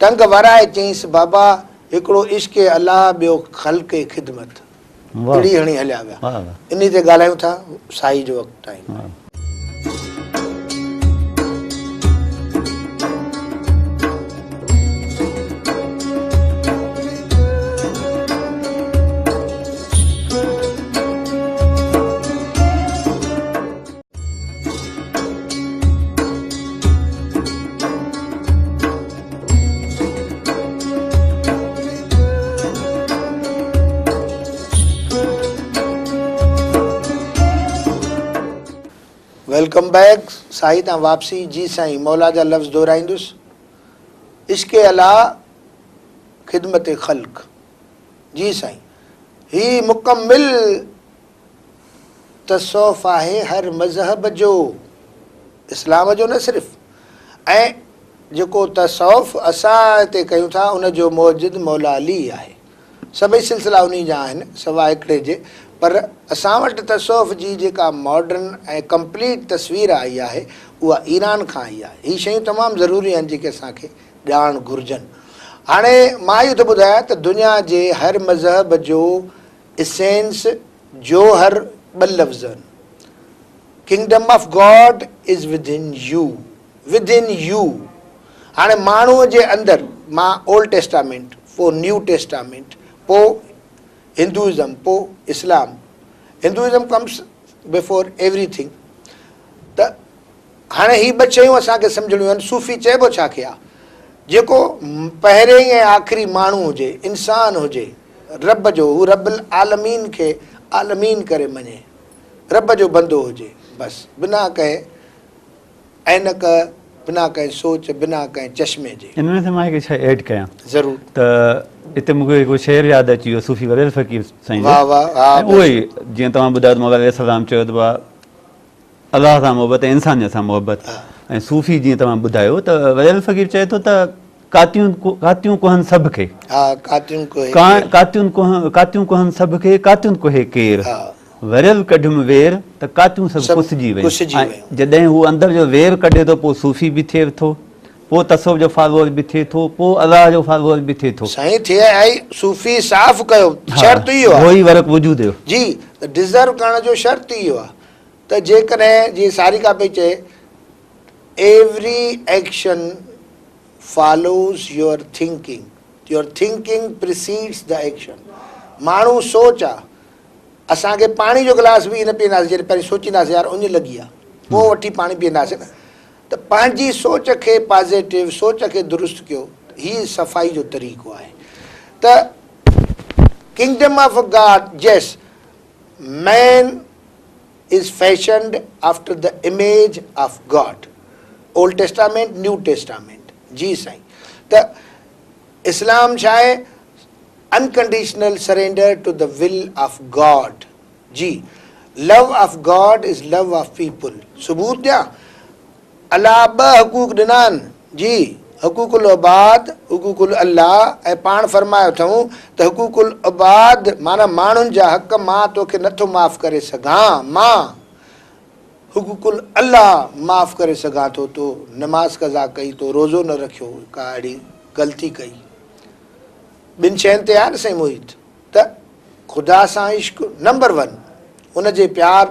ٽنگ ورائي چيائينس بابا هڪڙو عشق الله ٻيو خلق خدمت اڙي هڻي هليا ويا انهي تي ڳالهايون ٿا سائي جو وقت ٽائيم آهي. Welcome back سائي تان واپسي جي سائين مولا جا لفظ دهرائيندس عشق الله خدمت خلق جي سائين هي مڪمل تصوف آهي هر مذهب جو، اسلام جو نه صرف، ۽ جيڪو تصوف اسان هتي ڪيون ٿا ان جو موجد مولا علي آهي. سڀئي سلسلا انهي جا آهن سوا هڪڙي جي، پر اسان وٽ تصوف جي جيڪا ماڊرن ۽ ڪمپليٽ تصوير آئي آهي اها ايران کان آئي آهي. هي شيون تمام ضروري آهن جيڪي اسان کي ڄاڻ گهرجن. هاڻي مان اهو ٿو ٻڌايان ته دنيا جي هر مذهب جو اسينس، جوهر، ٻه لفظ آهن. Kingdom of God is within you, within you. هاڻي ماڻهوء جي اندر، مان اولڊ ٽيسٽامينٽ، پوء نيو ٽيسٽامينٽ، پوء هندوازم، پوء اسلام، Hinduism comes before everything, ته هاڻي هي ٻه شيون اسان کي سمجهڻيون آهن، صوفي چئبو ڇا کي آ؟ جيڪو پهرئين ۽ آخري ماڻهو هجي، انسان هجي، رب جو، هو رب العالمين کي عالمين ڪري مڃي، رب جو بندو هجي، بس، بنا ڪنهن عينڪ، بنا ڪنهن سوچ، بنا ڪنهن چشمي جي. ان ۾ سائين مان هڪ شيء ايڊ ڪيان. ضرور. ته اتي مون کي هڪ شعر ياد اچي ويو صوفي وريل فقير سائين جو. واه واه ها ۽ اهو ئي جيئن توهان ٻڌايو ته مولا عليه السلام چيو ته بابا الله سان محبت ۽ انسانيت سان محبت ۽ صوفي جيئن توهان ٻڌايو ته وريل فقير چئي ٿو ته ڪاتيون ڪاتيون ڪوهن سڀ کي ها ڪاتيون ڪوهي ڪير ڪاتيون ڪوهن ڪاتيون ڪوهن سڀ کي ڪاتيون ڪوهي ڪير ها وريل ڪڍيم وير ته ڪاتيون سڀ ڪسجي ويون ڪسجي ۽ ويون. جڏهن هو اندر جو وير ڪڍي ٿو پوء صوفي به ٿئي ٿو پوء تصوف جو فالوور به ٿئي ٿو پوء الله جو فالوور به ٿئي ٿو. سائين ٿئي آئي صوفي صاف ڪيو شرط اهو آهي. اهو ئي ورق وجود جو. جي ته ڊزرو ڪرڻ جو شرط اهو آهي ته جيڪڏهن جيئن ساريڪا پئي چئي every action follows your thinking your thinking precedes the action ماڻهو سوچ آ اسان کي پاڻي جو گلاس به نه پيئنداسين جڏهن پهرين سوچينداسين يار اڃ لڳي آ پوء وٺي پاڻي پيئنداسين نه ته پنهنجي سوچ کي پازيٽو سوچ کي درست ڪيو هي صفائي جو طريقو آهي ته kingdom of God yes man is fashioned after the image of God old testament new testament جي سائين ته اسلام ڇا آهي unconditional surrender to the will of God جي love of God is love of people ثبوت ڏيان الله ٻه حقوق ڏنا آهن جي حقوق العباد حقوق الله ۽ پاڻ فرمايو اٿئون ته حقوق العباد معنيٰ ماڻهن جا حق مان توکي نٿو معاف ڪري سگهان مان حقوق الله معاف ڪري سگهان ٿو تو نماز قضا ڪئي تو روزو نه رکيو ڪا اهڙي غلطي ڪئي ٻن شين تي آهي نه سائين محيط ته خدا سان عشق نمبر ون ان جي پيار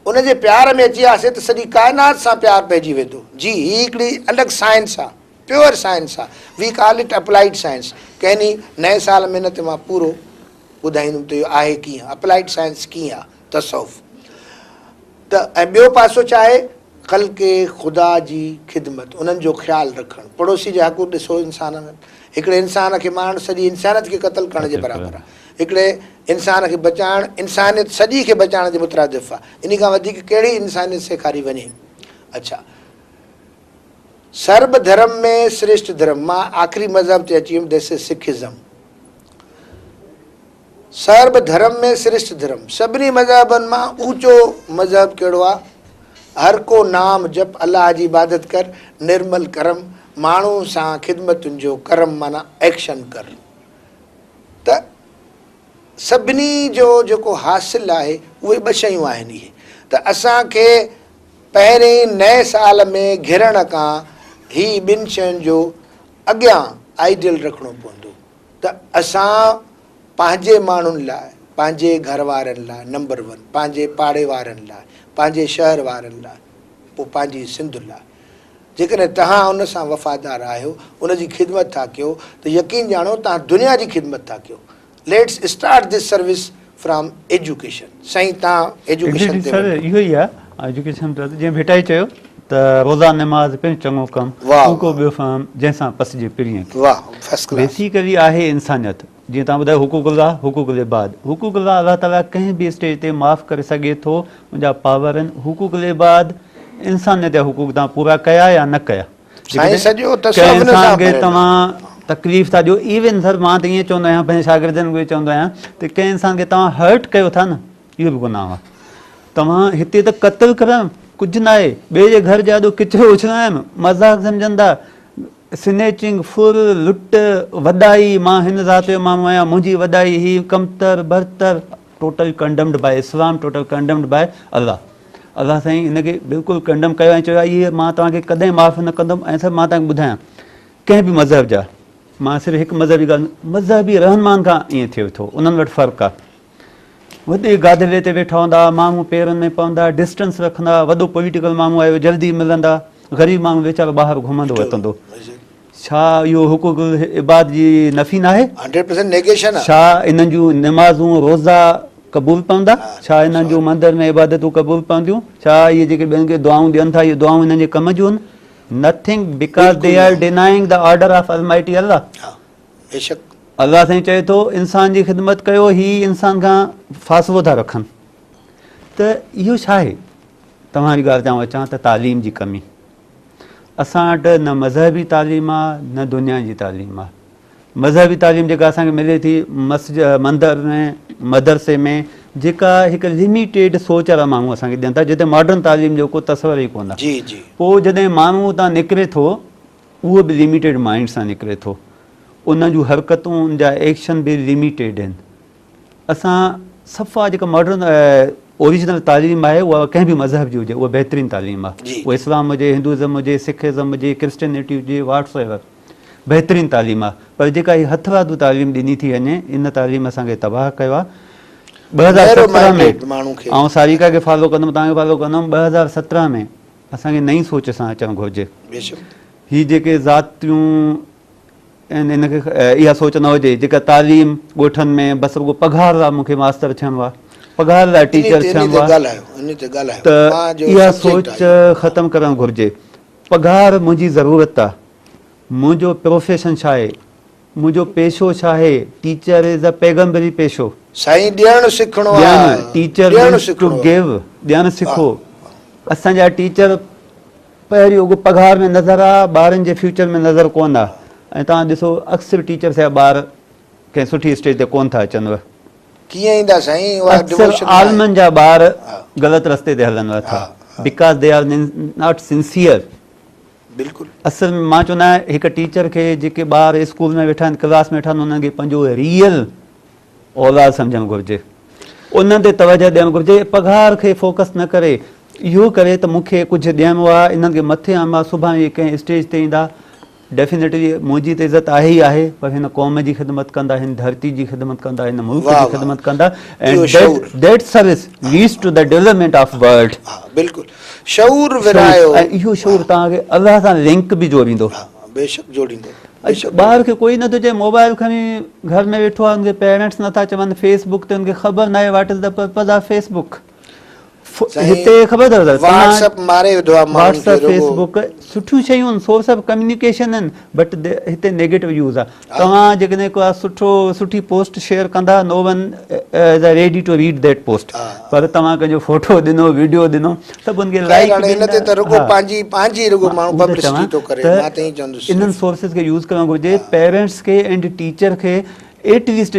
ان جي پيار ۾ اچي وياسين ته سڄي ڪائنات سان پيار پئجي ويندو جي هي هڪڙي الڳ سائنس آ پيور سائنس آ we call it applied science ڪنهن ڏينهن نئين سال ۾ ان تي مان پورو ٻڌائيندم ته اهو آهي ڪيئن، اپلائيڊ سائنس ڪيئن آ تصوف ته ۽ ٻيو پاسو ڇا آهي خلق خدا جي خدمت انهن جو خيال رکڻ پڙوسي جا حقوق ڏسو انسان ۾ هڪڙي انسان کي مارڻ سڄي انسانيت کي قتل ڪرڻ جي برابر آ هڪڙي انسان کي بچائڻ انسانيت سڄي کي بچائڻ جي مترادف آ انهي کان وڌيڪ ڪهڙي انسانيت سيکاري وڃي اڇا سرب ڌرم ۾ سريشٽ ڌرم مان آخري مذهب تي اچي ويم دس از سکزم سرب ڌرم ۾ سريشٽ ڌرم سڀني مذهبن مان اوچو مذهب ڪهڙو آ هر ڪو نام جپ الله جي عبادت ڪر نرمل ڪرم ماڻهو سان خدمتن جو ڪرم معنيٰ ايڪشن ڪر ته سڀني جو جيڪو حاصل آهي اهي ٻه شيون آهن اهي ته اسان کي پهرين نئين سال ۾ گهرڻ کان هي ٻن شين جو اڳيان آئيڊيل رکڻو پوندو ته اسان پنهنجي ماڻهن لاء، پنهنجي گهر وارن لاء نمبر ون، پنهنجي پاڙي وارن لاء، پنهنجي شهر وارن لاء، پوء پنهنجي سنڌ لاء. جيڪڏهن توهان ان سان وفادار آهيو، ان جي خدمت ٿا ڪيو ته يقين ڄاڻو توهان دنيا جي خدمت ٿا ڪيو. Let's start this service from education. سائين توهان ايجوڪيشن تي سر وڃو. اهو ئي آهي ايجوڪيشن ته جيئن ڀٽائي چيو ته روزا نماز پڻ چڱو ڪم واهه ڪو ڪو ٻيو فهم جنهن سان پسجي پرينء کي. واهه فرسٽ ڪلاس. بيسيڪلي آهي انسانيت جيئن توهان ٻڌايو حقوق الله حقوق العباد حقوق الله الله تعالي ڪنهن به اسٽيج تي معاف ڪري سگهي ٿو ان جا پاور آهن حقوق العباد انسانيت جا حقوق توهان پورا ڪيا يا نه ڪيا سائين سڄو ڪنهن تصوف ان انسان سان کي ڀريل آهي. توهان تڪليف ٿا ڏيو ايون سر مان ته ائين چوندو آهيان پنهنجي شاگردن کي به چوندو آهيان ته ڪنهن انسان کي توهان هرٽ ڪيو ٿا نه اهو به گناهه آهي توهان هتي ته قتل ڪرڻ ڪجهه نه آهي ٻئي جي گهر جي آڏو ڪچرو اڇلائڻ مذاق سمجهندا سنيچنگ ڦر لٽ وڏائي مان هن ذات جو ماڻهو آهيان منهنجي وڏائي هي ڪمتر برتر ٽوٽل ڪنڊمڊ باء اسلام ٽوٽل ڪنڊمڊ باء الله الله سائين ان کي بلڪل ڪنڊم ڪيو ۽ چيو آهي اهي مان توهان کي ڪڏهن معاف نه ڪندم ۽ سر مان توهان کي ٻڌايان ڪنهن به مذهب جا مان صرف هڪ مذهب جي ڳالهه مذهبي رهنمائن کان ائين ٿئي ٿو انهن وٽ فرق آهي وڏي گادلي تي ويٺا هوندا ماڻهو پيرن ۾ پوندا ڊسٽنس رکندا وڏو پوليٽيڪل ماڻهو آيو جلدي ملندا غريب ماڻهو ويچارو ٻاهر گهمندو وتندو ڇا اهو حقوق العباد جي نفي ناهي؟ هنڊريڊ پرسنٽ نيگيشن آ. ڇا انهن جون نمازون روزا قبول پوندا؟ ڇا انهن جون مندر ۾ عبادتون قبول پونديون؟ ڇا اهي جيڪي ٻين کي دعائون ڏين ٿا اهي دعائون انهن جي ڪم جون؟ نٿنگ because the بلڪل آر نه. ڊينائنگ the order of Almighty الله. ها بيشڪ. الله سائين چئي ٿو انسان جي خدمت ڪيو هي انسان کان فاصلو ٿا رکن ته اهو ڇا آهي؟ توهان جي ڳالهه تي آئون اچان ته تعليم جي ڪمي. اسان وٽ نه مذهبي تعليم آ نه دنيا جي تعليم آ. مذهبي تعليم جيڪا اسان کي ملي ٿي مسجد مندر ۾ مدرسي ۾ جيڪا هڪ لميٽيڊ سوچ وارا ماڻهو اسان کي ڏين ٿا جتي ماڊرن تعليم جو ڪو تصور ئي ڪونه جي جي. پوء جڏهن ماڻهو اتان نڪري ٿو اهو به لميٽيڊ مائنڊ سان نڪري ٿو ان جون حرڪتون ان جا ايڪشن به لميٽيڊ آهن. اسان صفا جيڪا ماڊرن اوريجنل تعليم آهي اها ڪنهن به مذهب جي هجي اها بهترين تعليم آهي اها اسلام هجي هندوازم هجي سک ازم هجي ڪرسچنيٽي هجي واٽ سو ايور بهترين تعليم آهي پر جيڪا هي هٿرادو تعليم ڏني ٿي وڃي ان تعليم اسان کي تباهه ڪيو آهي 2017 ۾ آئون ساريڪا کي فالو ڪندم توهان کي فالو ڪندم 2017 ۾ اسان کي نئين سوچ سان اچڻ گهرجي هي جيڪي ذاتيون ۽ ان کي اها سوچ نه هجي جيڪا تعليم ڳوٺن ۾ بس رڳو پگهار لاء مون کي ماستر ٿيڻو آهي پگهار لاء ٽيچر ٿيڻو آهي ته اها سوچ ختم ڪرڻ گهرجي پگهار منهنجي ضرورت آهي منهنجو پروفيشن ڇا آهي منهنجو پيشو ڇا آهي ٽيچر از ا پيغمبري پيشو سائين ڏيڻ سکڻو آهي ٽيچر مينس ٽو گيو ڏيڻ سکو اسان جا ٽيچر پهريون اڳ پگهار ۾ نظر آ ٻارن جي فيوچر ۾ نظر ڪون آ ۽ توهان ڏسو اڪثر ٽيچرس جا ٻار ڪنهن سٺي اسٽيج تي ڪون ٿا اچن. ڪيئن ايندا سائين اها اڪثر ڊووشن ناهي. عالمن جا ٻار غلط رستي تي هلن ٿا because they are not sincere. بلڪل. اصل ۾ مان چوندو آهيان هڪ ٽيچر کي جيڪي ٻار اسڪول ۾ ويٺا آهن ڪلاس ۾ ويٺا آهن انهن کي پنهنجو ريئل اولاد سمجهڻ گهرجي انهن تي توجه ڏيڻ گهرجي پگهار کي فوڪس نه ڪري اهو ڪري ته مون کي ڪجهه ڏيڻو آهي انهن کي مٿي آڻڻو آهي سڀاڻي اهي ڪنهن اسٽيج تي ايندا ڊيفينيٽلي منهنجي ته عزت آهي ئي آهي پر هن قوم جي خدمت ڪندا هن ڌرتي جي خدمت ڪندا هن ملڪ جي خدمت ڪندا and that service leads to the development of world. ها بلڪل شعور ورهايو ۽ اهو شعور توهان کي الله سان لنڪ به جوڙيندو. ها بيشڪ جوڙيندو. اڄ ٻار کي ڪوئي نٿو چئي موبائل کڻي گهر ۾ ويٺو آهي ان کي پيرنٽس نٿا چون فيس بڪ تي ان کي خبر ناهي what is the purpose of Facebook هتي خبر اٿو ته واٽس اپ ماري وڌو آهي ماڻهن کي رڳو فيس بڪ سٺيون شيون آهن سورس آف ڪميونيڪيشن آهن بٽ هتي نيگيٽو يوز آهي توهان جيڪڏهن ڪا سٺو سٺي پوسٽ شيئر ڪندا no one is ready to read that post پر توهان ڪنهن جو فوٽو ڏنو ويڊيو ڏنو سڀ ان کي لائيڪ خير هاڻي ان تي ته رڳو پنهنجي پنهنجي رڳو ماڻهو پبلسٽي ٿو ڪري مان ته ائين چوندس انهن سورسز کي يوز ڪرڻ گهرجي پيرنٽس کي اينڊ ٽيچر کي ايٽ ليسٽ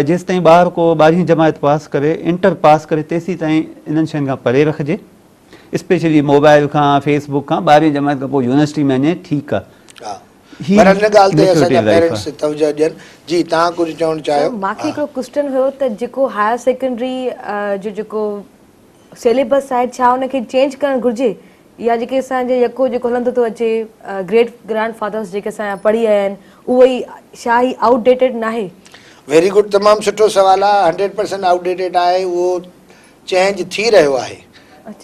جيستائين ٻار ڪو ٻارهين جماعت پاس ڪري انٽر پاس ڪري تيسين تائين انهن شين کان پري رکجي اسپيشلي موبائل کان فيس بڪ کان ٻارهين جماعت کان پوء يونيورسٽي ۾ وڃي ٺيڪ آ هي پر ان ڳالهه تي اسان جا پيرنٽس توجه ڏين جي توهان ڪجهه چوڻ چاهيو. ماکي هڪڙو ڪوسچن هيو ته جيڪو هائر سيڪنڊري جو جيڪو سيليبس آهي ڇا ان کي چينج ڪرڻ گهرجي يا جيڪي اسان جي يڪو جيڪو هلندو ٿو اچي گريٽ گرانڊ فادرس جيڪي اسان جا پڙهي آيا آهن اهو ئي ڇا هي آئوٽ ڊيٽيڊ ناهي؟ ويري گڊ تمام سٺو سوال آهي هنڊريڊ پرسنٽ آئوٽ ڊيٽيڊ آهي اهو چينج ٿي رهيو آهي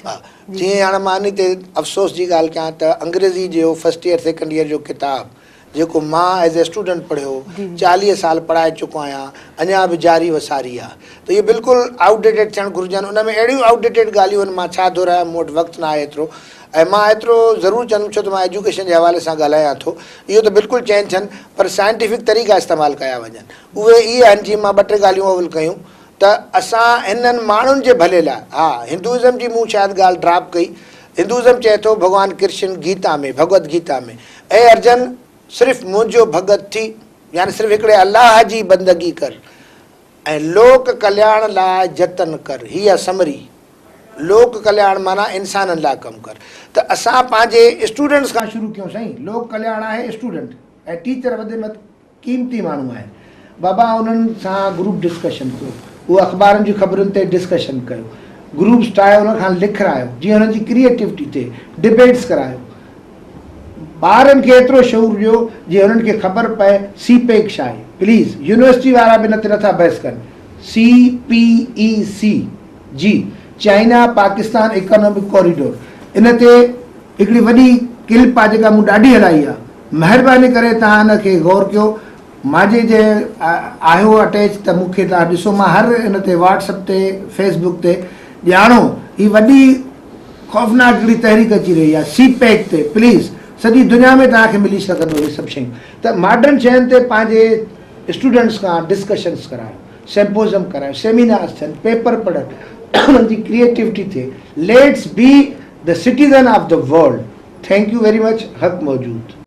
ها جيئن هاڻ مان انهي تي افسوس جي ڳالهه ڪيان ته انگريزي جو فرسٽ ايئر سيڪنڊ ايئر جو ڪتاب جيڪو مان ايز اي اسٽوڊنٽ پڙهيو 40 سال پڙهائي چڪو آهيان اڃا به جاري و ساري آهي ته اهي بلڪل آئوٽ ڊيٽيڊ ٿيڻ گهرجن ان ۾ اهڙيون آئوٽ ڊيٽيڊ ڳالهيون آهن مان ڇا دهرايان مون وٽ وقت نه آهي ايترو ۽ مان ايترو ضرور چوندم ڇو ته مان ايجوڪيشن جي حوالي سان ڳالهايان ٿو اهو ته بلڪل چينج ٿين پر سائنٽيفڪ طريقا استعمال ڪيا وڃن اهي اهي آهن جيئن مان ٻه ٽي ڳالهيون اول ڪيون ته اسان هنن ماڻهن جي ڀلي لاء، ها هندوازم جي مون شايد ڳالهه ڊراپ ڪئي، هندوازم چئي ٿو ڀڳوان ڪرشن گيتا ۾، ڀڳوت گيتا ۾، اي ارجن صرف منهنجو ڀڳت ٿي، يعني صرف هڪڙي الله جي بندگي ڪر ۽ لوڪ ڪلياڻ لاء جتن ڪر، هي آ سمري، لوڪ ڪلياڻ معنيٰ انسانن لاء ڪم ڪر، ته اسان پنهنجي اسٽوڊنٽس کان شروع ڪيون سائين، لوڪ ڪلياڻ آهي اسٽوڊنٽ ۽ ٽيچر وڌ ۾ وڌ قيمتي ماڻهو آهن بابا انهن سان گروپ ڊسڪشن ڪيو اهو اخبارن جي خبرن تي ڊسڪشن ڪيو گروپس ٺاهي انهن کان لکرايو جيئن انهن جي ڪريئيٽوٽي ٿئي ڊبيٽس ڪرايو ٻارن کي ايترو شعور ڏيو جيئن انهن کي خبر پئي سي پيڪ ڇا آهي پليز يونيورسٽي وارا به ان تي نٿا بحث ڪن سي پي اي سي جي چائنا پاڪستان اڪانامڪ ڪوريڊور ان تي هڪڙي وڏي ڪلپ آ جيڪا مون ڏاڍي هلائي آ مهرباني ڪري توهان ان کي غور ڪيو مانجي جي آهيو اٽيچ ته مون کي توهان ڏسو مان هر ان تي واٽس اپ تي فيس بڪ تي ڄاڻو هي وڏي خوفناڪ هڪڙي تحريڪ اچي رهي آ سي پيڪ تي پليز سڄي دنيا ۾ توهان کي ملي سگهندو هي سڀ شيون ته ماڊرن شين تي پنهنجي اسٽوڊنٽس کان ڊسڪشنس ڪرايو سيمپوزم ڪرايو سيمينارس ٿين پيپر پڙهن انهن جي ڪريئيٽوٽي ٿئي let's be the citizen of the world thank you very much حق موجود.